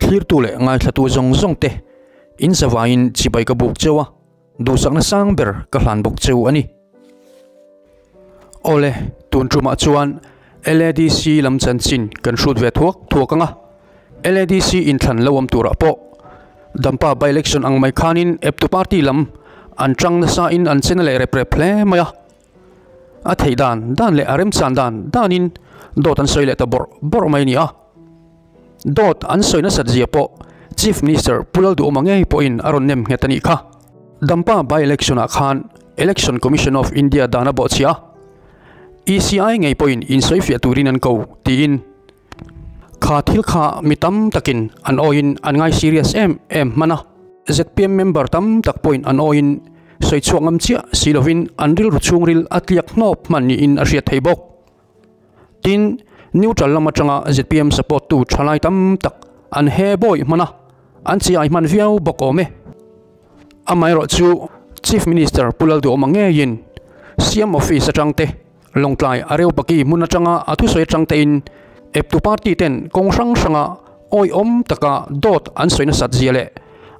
Thlirtu leh ngaithlatu zawng zawng te in zavaiin chibai ka buk cheu a, duhsakna sang ber ka hlan bawk cheu a ni. Awle, tun tumah chuan LADC lam chanchin kan hrut ve thuak thuak ang a, LADC inthlan lo awm turah pawh Dampa by-election ang mai khanin eptu party lam an tang nasa in an chena leh rep rep hle mai a. A theih dan dan leh a remchan dan danin dawt an sawi leh ta bawrh bawrh mai a ni a. Dawt an sawi nasat zia pawh Chief Minister Pu Lalduhawma ngei pawhin a rawn nem nghet a nih kha. Dampa by-election ah khan Election Commission of India dan a bawhchhiah a, ECI ngei pawhin insawifiah turin an ko tiin kha thil kha mi tam takin an awiin an ngai serious em em hman a. Zpm member tam tak pawhin an awiin sawi chhuak ngam chiah si lovin an rilru chhungril a tliak hnawp hman niin a hriat thei bawk. Tin, neutral lam atanga zpm support tu thalai tam tak an he bawi hman a, an chi ai hman viau bawk awm e. Amaherawh chu Chief Minister Pu Lalduhawma ngeiin CM office atang te, Lawngtlai Areopagi hmun atanga a thusawi atang tein eptu party ten kawng hrang hranga awihawm taka dawt an sawi nasat zia leh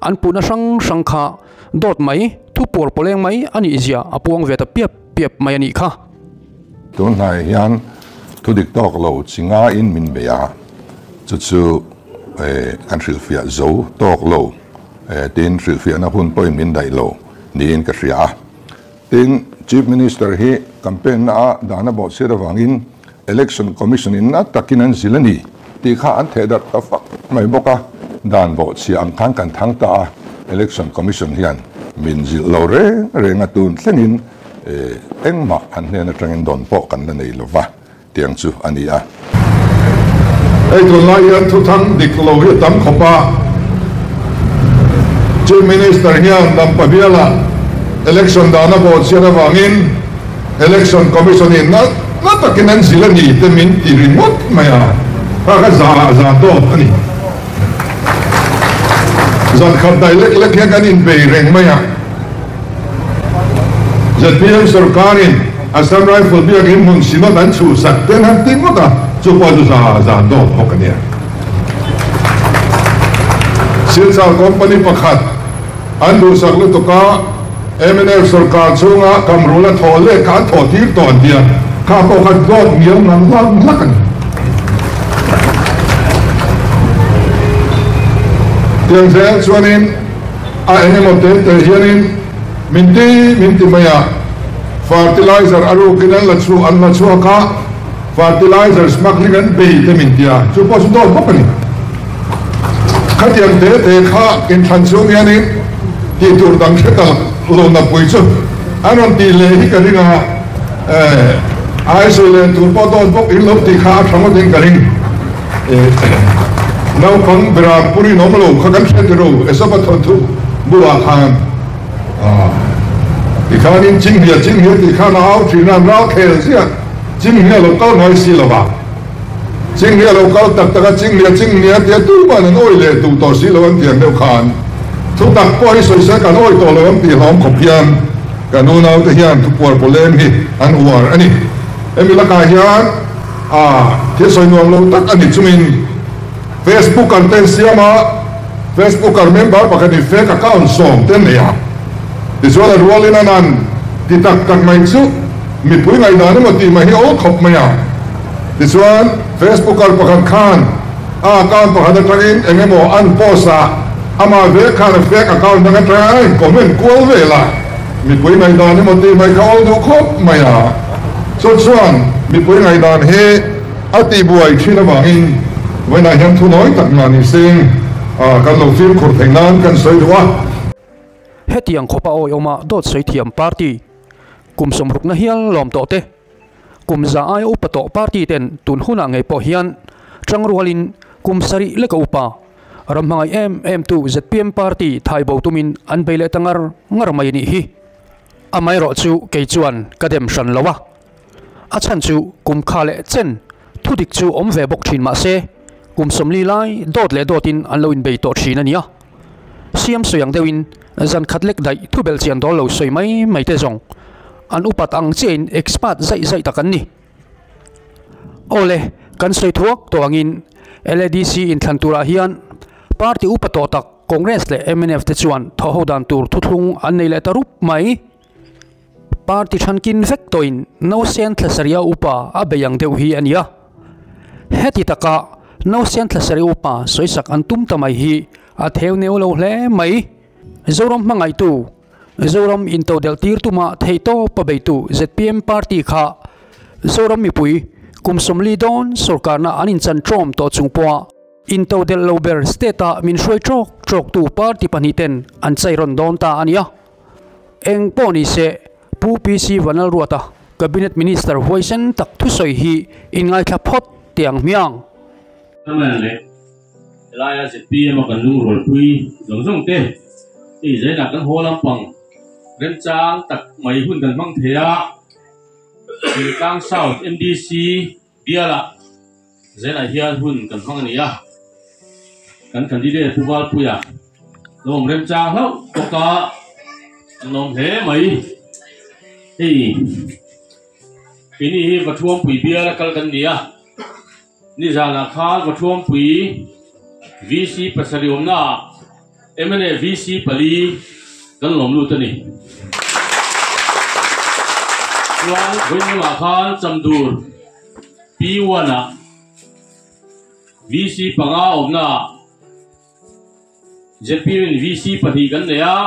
an puhna hrang hrang kha dawt mai, thu puar pawleng mai a nih zia a puang ve ta piap piap mai a nih kha. Tunhnai hian thu dik tawk lo chi ngaiin min bei a, chu chu kan hrilhfiah zo tawk lo tin hrilhfiahna hun pawhin min daih lo niin ka hria a. Tin, Chief Minister hi campaign na a dahna bawhchhiat avangin Election Commission in na takin an zil a ni tih kha an theh darh ta fak mai bawk a, dan bawhchhiah ang khan kan thang ta a, Election Commission hian min zilh lo reng reng a tun thlengin Engmah an hnen atangin dawn pawh kan la nei lova tiang chu a ni a. Hei tunlai hian thuthang dik lo hi a tam khawp a, Chief Minister hian Dampa bialah election dana bawhchhiat avangin Election Commission in na takin an zil a ni te min ti ringawt mai a, kha kha za za dawt a ni. Zan khat dai lek lek hian kan inbei reng mai a. Zpm sorkarin Assam Rifle biakin hmun Synod an chhuhsak te an han ti ngawt a, chu pawh chu za za dawt bawk a nia. Silchar company pakhat an duhsak lutuk a, mnf sorkar chhunga Kamrula thawh leh kha an thawh tir tawh an tia, kha pawh kha dawt ngial ngang hlak hlak a ni. Tiang zel chuanin. A engemaw te te hianin min ti min ti mai a, fertilizer a rukin an la chhuah an la chhuak a, fertilizer smuggling an bei te min ti a, chu pawh chu dawt bawk a ni. Khatiang te te kha inthlan chhung hianin tih tur dang hre ta lo napui chu an rawn tih leh hi ka ring a, eh, ai sawi leh tur pawh dawt bawk in lo tih kha a tha ngawtin ka ring. Naupang beram purin awm lo kha kan hre tiro Esapa thawnthu bulah khan tikhanin chinghnia chinghnia tih khan a au thin a, an ral khel ziah chinghnia lo kal ngai si lova chinghnia lo kal tak tak a chinghnia chinghnia tia tuman an awi leh duh tawh si lo an tih ang deuh khan thu tak pawh hi sawi se kan awi tawh lo ang tih hlawm khawp hian kan unaute hian thupuar pawleng hi an uar a ni. Hemi lakah hian A thil sawi nuam lo tak a ni chungin Facebooker ten siam a, Facebooker member pakhatin fake account sawm te nei a, tichuan a rualin an an ti tak tak mai chu mipui ngaihdan emaw tih mai hi a awl khawp mai a. Tichuan Facebooker pakhat khan a account pakhat atangin eng emaw an post a, amah ve khan a fake account dang atanga a in comment kual vel a. Mipui ngaihdan emaw tih mai kha awl duh khawp mai a, chu chuan mipui ngaihdan hi a tihbuai thin avangin vawiinah hian thunawi tak mah ni seng kan lo fimkhur theih nan kan sawi duh a. Hetiang khawpa awiawma dawt sawi thiam party kum sawmrukna hial lawm tawh te, kum za aia upa tawh party ten tun hunah ngei pawh hian tangrualin kum sarih leka upa Ram hmangaih em em tu zpm party thai bo tumin an bei leh ta ngar ngar mai anih hi. Amaherawh chu kei chuan ka dem hran lo a. A chhan chu kum kha leh chen thu dik chu awm ve bawk thin mahse kum 40 lai dawt leh dawtin an lo inbei tawh thin a nia. Siam sawi ang deuhin zan khat lek daih thu belh chian dawl lo sawi mai mai te zawng an upat ang chiahin expert zaih zaih tak an ni. Awle, kan sawi thuak tawh angin LADC inthlan turah hian Party upa tawh tak Congress leh mnf te chuan thawhho dan tur thuthlung an nei leh ta rup mai. Party thankin vek tawhin nausen thlasaria upa a bei ang deuh hi a ni a. Heti taka nausen thlasaria upa sawisak an tum ta mai hi a theu neu lo hle mai. Zoram hmangaihtu, Zoram intodelh tir tuma theihtawp a beitu zpm party kha Zoram mipui kum 40 dawn sorkarna an inchan ṭawm tawh chung pawha intodelh lo ber state-a min hruai ṭawk ṭawktu party pahnihten an chai rawn dawn ta a ni a. Eng pawh ni se, Pu PC Vanlalruata, Cabinet Minister huaisen tak thusawi hi inngaithla phawt teh ang hmiang. Chairman leh helaia zpm a kan lungrualpui zawng zawng te hei zainah kan haw lampang remchang tak mai hun kan hmang thei a, Thingtlang South MDC bialah zainah hian hun kan hmang a ni a, kan candidate Pu Valpuia lo awm remchang hlauh bawk a, an lawm hle mai. Hei keini hi Vathuampui biala kal kan ni a. Nizanah khan Vathuampui VC pasarih awmnaah mna VC pali kan lawm lut a ni. Chuan vawiin lamah khan Chamdur P1 ah VC panga awmnaah zpm in VC pahnih kan nei a,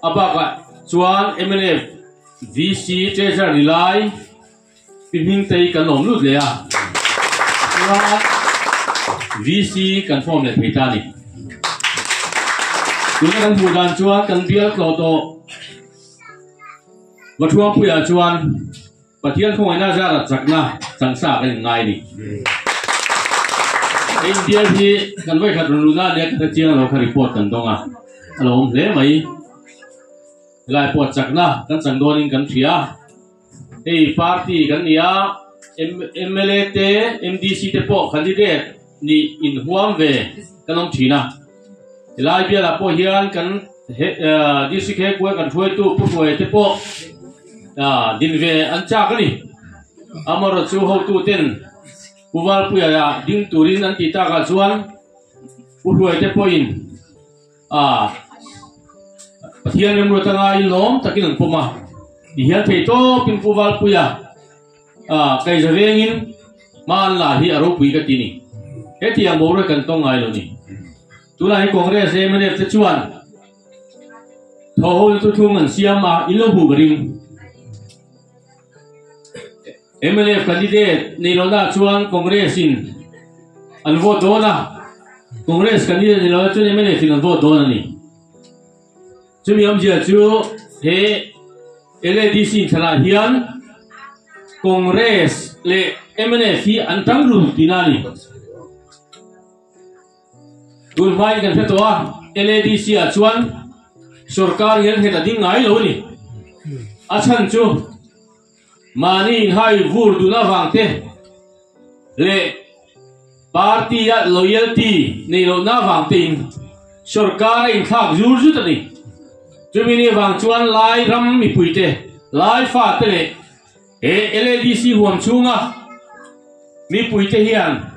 a bakah chuan mnf VC Treasurer ni lai, Pi Hmingtei kan awm lut leh a, chuan VC kan form leh thei ta a ni. Tuna kan hmuh dan chuan kan bial tlawh tawh Vathuangpuiah chuan Pathian khawngaihna zara chakna changsa kan inngai a ni. Hei bial hi kan vawikhat rawn luhna ania ka hre chiang lo kha report kan dawng a, a lo awm hle mai. Helai pawh chakna kan chang dawnin kan hria. Hei party kan ni a, mla te, MDC te pawh candidate nih inhuam ve kan awm thin a. Helai bialah pawh hian kan district headquarter kan hruaitu Pu Hruaia te pawh din ve an chak a ni. Amaherawhchu hotu ten Pu Valpuia ding turin an tih takah chuan Pu Hruaia te pawhin A, Pathian remruat anga in lawm takin an pawm a, ti hian thei tawpin Pu Valpuia a kaiza vengin hma an la hi a ropui ka ti ni. Hetiang boruak kan tawng ngai lo ni. Tunah hi Congress leh mnf te chuan thawhhona thuthlung an siam a, in lo hmuh ka ring. Mnf candidate nei lohna chuan Congress in an vote dawn a, Congress candidate nei lohna chuan mnf in an vote dawn a ni. Chumi awmzia chu he LADC inthlanah hian Congress leh mnf hi an tang ru tihna a ni. Tun hmain kan hre tawh a, LADC ah chuan sorkar hian het a ding ngai lo a ni. A chhan chu mahni inhai vur dun avang te leh party a loyalty nei lohna avang tein sorkar a inthlak zur zut a ni. Chumi ni avang chuan Lai ram mipuite, Lai fate leh he LADC huam chhunga mipuite hian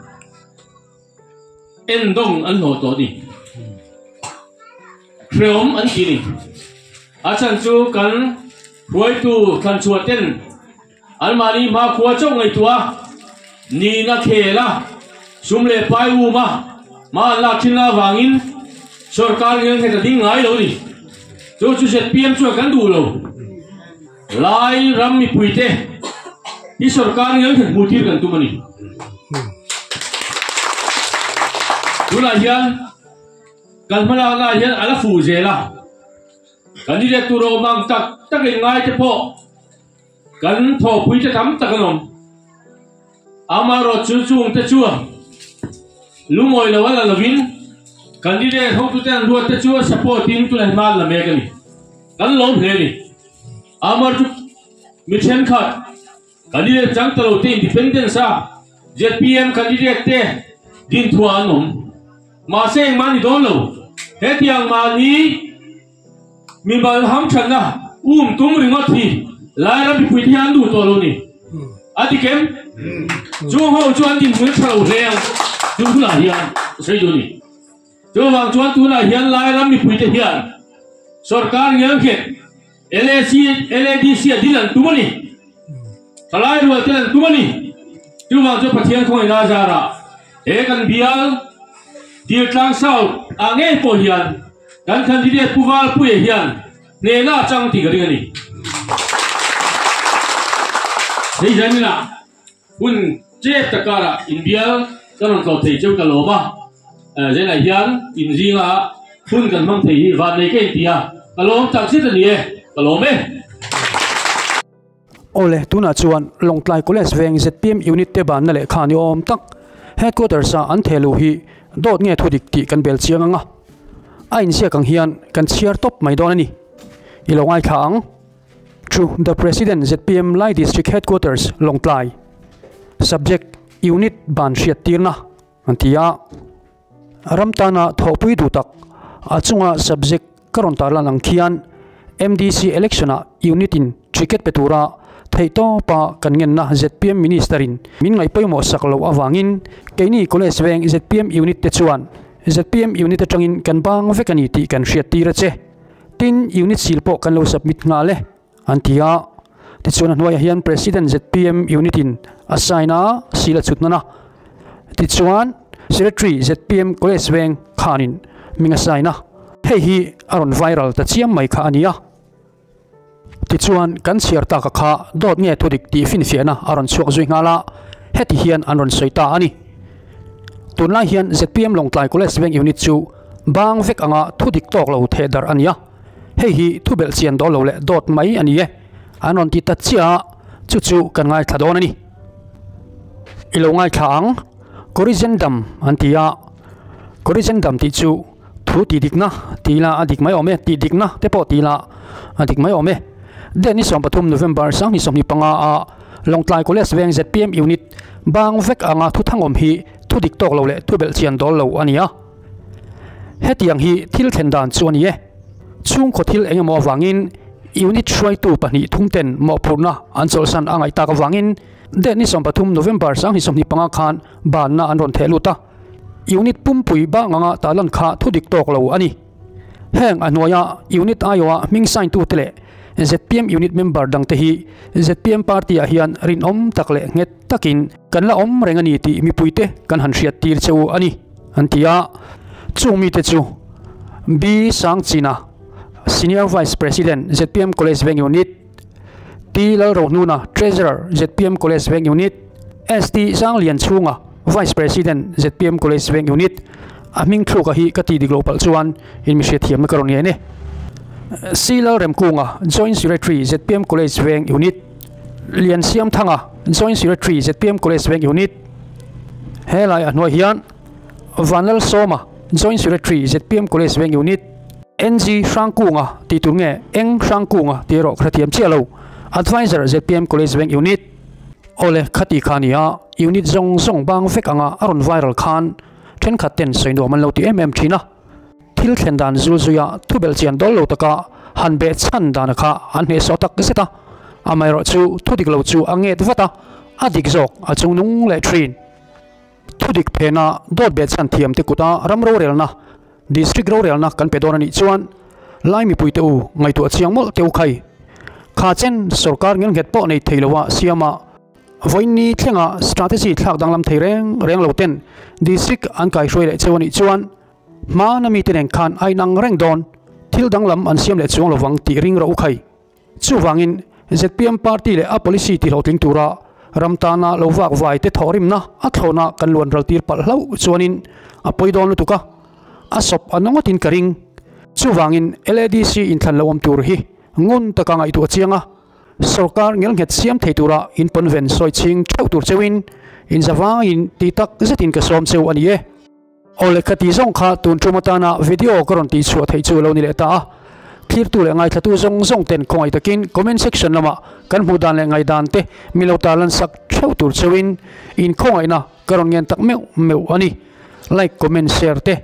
En dawng an hlawh tawh ni. Hreawm an ti ni. A chhan chu kan hruaitu thlanchhuah ten anmahni hmakhua chauh ngaihtuah a, nihna khel a, sum leh pai um a, hma an lak thin avangin sorkar ngel nghet a ding ngai lo ni. Chu chu zpm chuan kan duh lo. Lai ram mipuite hi sorkar ngel nghet hmuh tir kan tum a ni. Tunah hian kan hmalakna hian a la fuh zel a, candidate tur awm ang tak tak in ngai te pawh kan thawhpui te tam tak an awm. Amaherawhchu chung te chu lungawi lo a la lovin candidate hotute an ruat te chu a support in tunah hma an la mek a ni. Kan lawm hle a ni. Amaherawhchu mi thenkhat candidate chang ta lo te independence a zpm candidate te din thuah an awm. Mahse engmah ni dawn lo. Hetiang mahni Mimal hamthatna um tum ringawt hi Lairam mipui te hian an duh tawh lo ni. A ti kem? Chung ho chu an dinhmun tha lo hle ang. Chung hunah hian ka sawi duh a ni. Chuvang chuan tunah hian Lairam mipuite hian sorkar ngelnghet LAC, LADC a dil an tum a ni. Thalai rual ten an tum a ni. Chuvang chuan Pathian khawngaihna a zarah he kan bial Diltlang South ah ngei pawh hian kan candidate Pu Valpuia hian hnehna a chang tih ka ring a ni. Hei zaninah hun chep ta karah inbial ka rawn tlawh thei cheu ka lawm a, zainah hian inzinga hun kan hmang thei hi vannei ka inti a, ka lawm tak zet a ni e, ka lawm e. Awle, tunah chuan Lawngtlai College veng zpm unit te banna lehkha ni awm tak headquarters a an thehluh hi dawt nge thudik tih kan bel chiang ang a, a inziak ang hian kan chhiar tawp mai dawn a ni. I lo ngaithla ang. To the President zpm Lai District Headquarters Lawngtlai Subject Unit ban hriat tirna an ti a, ram tana thawhpui duh tak a chunga subject ka rawn tarlan ang khian MDC election ah unit in ticket pe tura theihtawpa kan ngenna zpm Minister in min ngaih pawimawh sak loh avangin keini College veng zpm unit te chuan zpm unit atangin kan bang vek a ni tih kan hriat tir a che. Tin, unit sil pawh kan lo submit nghal e, an ti a. Tichuan a hnuaiah hian President zpm unit in a sign a, seal a chhut hnan a. Tichuan Secretary zpm College Veng khanin hming a sign a. Hei hi a rawn viral ta chiam mai kha a ni a. Tichuan kan chhiar taka kha dawt nge thudik tih finfiahna a rawn chhuak zui nghal a, heti hian an rawn sawi ta a ni. Tunlai hian zpm Lawngtlai College Veng unit chu Bang vek anga thu dik tawk lo theh darh a ni a, hei hi thu belh chian dawn lo leh dawt mai a ni e, an rawn ti ta chiah a, chu chu kan ngaithla dawn a ni. I lo ngaithla ang, Corrigendum an ti a, Corrigendum tih chu thu tih dikna tih ila a dik mai awm e, tih dikna te pawh tih ila a dik mai awm e. Date ni 13 November 2025 a Lawngtlai College Veng zpm Unit bang vek anga thu thangawm hi thu dik tawk lo leh thu belh chian dawn lo a ni a. Hetiang hi thil thlen dan chu a ni e. Chhungkaw thil eng emaw avangin unit hruaitu pahnih thum ten mawhphurhna an chawlhsan a ngaih tak avangin date ni 13 November 2025 khan banna an rawn theh lut a. Unit pumpui bang anga tarlan kha thu dik tawk lo a ni. Heng a hnuaia unit aiawha hming sign tute leh zpm unit member dangte hi zpm party ah hian rinawm tak leh nghet takin kan la awm reng a ni tih mipuite kan han hriat tir che u a ni. An ti a, chung mite chu B Sangchina, Senior Vice President, zpm College Veng Unit, T Lalrohnuna, Treasurer, zpm College Veng Unit, ST Sanglianchhunga, Vice President, zpm College Veng Unit, a hming thluka hi ka tih dik loh palh chuan in mi hriatthiamna ka rawn ngen e. C Lalremkunga, Joint Secretary, zpm College Veng Unit, Liansiamthanga, Joint Secretary, zpm College Veng Unit, Helai a hnuai hian Vanlalsawma, Joint Secretary, zpm College Veng Unit, NG Hrangkunga tih tur nge Eng Hrangkunga tih erawh ka hrethiam chiah lo, Adviser, zpm College Veng Unit. Awle, khati kha nia, unit zawng zawng bang vek anga a rawn viral khan thenkhat ten sawi nuam an lo ti em em thin a. Thil thlen dan zul zuia thubelh chian dawl lo taka han beh chhan dana kha an hnehsawh tak zet a, amaherawhchu thu dik lo chu a nget vat a, a dik zawk a chung nung leh thin. Thu dik phena dawt beh chhan thiam te kuta ram rorelna, district rorelna kan pe dawn a nih chuan Lai mipuite u ngaihtuah chiang mawlh teh u khai. Kha chen sorkar ngelnghet pawh nei thei loa siama Vawiinni thlenga strategy thlak danglam thei reng reng lo ten district an kaihruai leh cheu a nih chuan Hmana mite nen khan a inang reng dawn, thil danglam an siam leh chuang lovang tih ring rawh u khai. Chuvangin zpm party leh a policy tihlawhtling tura ram tana lo vak vai te thawhrimna a thlawna kan luan ral tir palh hlauh chuanin a pawi dawn lutuk a, a sawp a na ngawtin ka ring. Chuvangin LADC inthlan lo awm tur hi ngun taka ngaihtuah chiang a, Sorkar ngelnghet siam thei tura in pawnven sawi chhing theuh tur cheuhin inzavangin tih tak zetin ka sawm cheu a ni e. Aw lehkha tih zawng kha tun tum atana video ka rawn tih chhuah theih chu lo ni leh ta a. Thlirtu leh ngaithlatu zawng zawng ten khawngaih takin comment section lamah kan hmuh dan leh ngaihdan te min lo tarlan sak theuh tur cheuhin in khawngaihna ka rawn ngen tak meuh meuh a ni. Like, comment, share te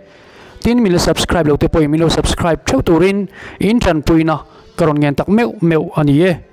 tin min la subscribe lo te pawhin min lo subscribe theuh turin in tanpuina ka rawn ngen tak meuh meuh a ni e.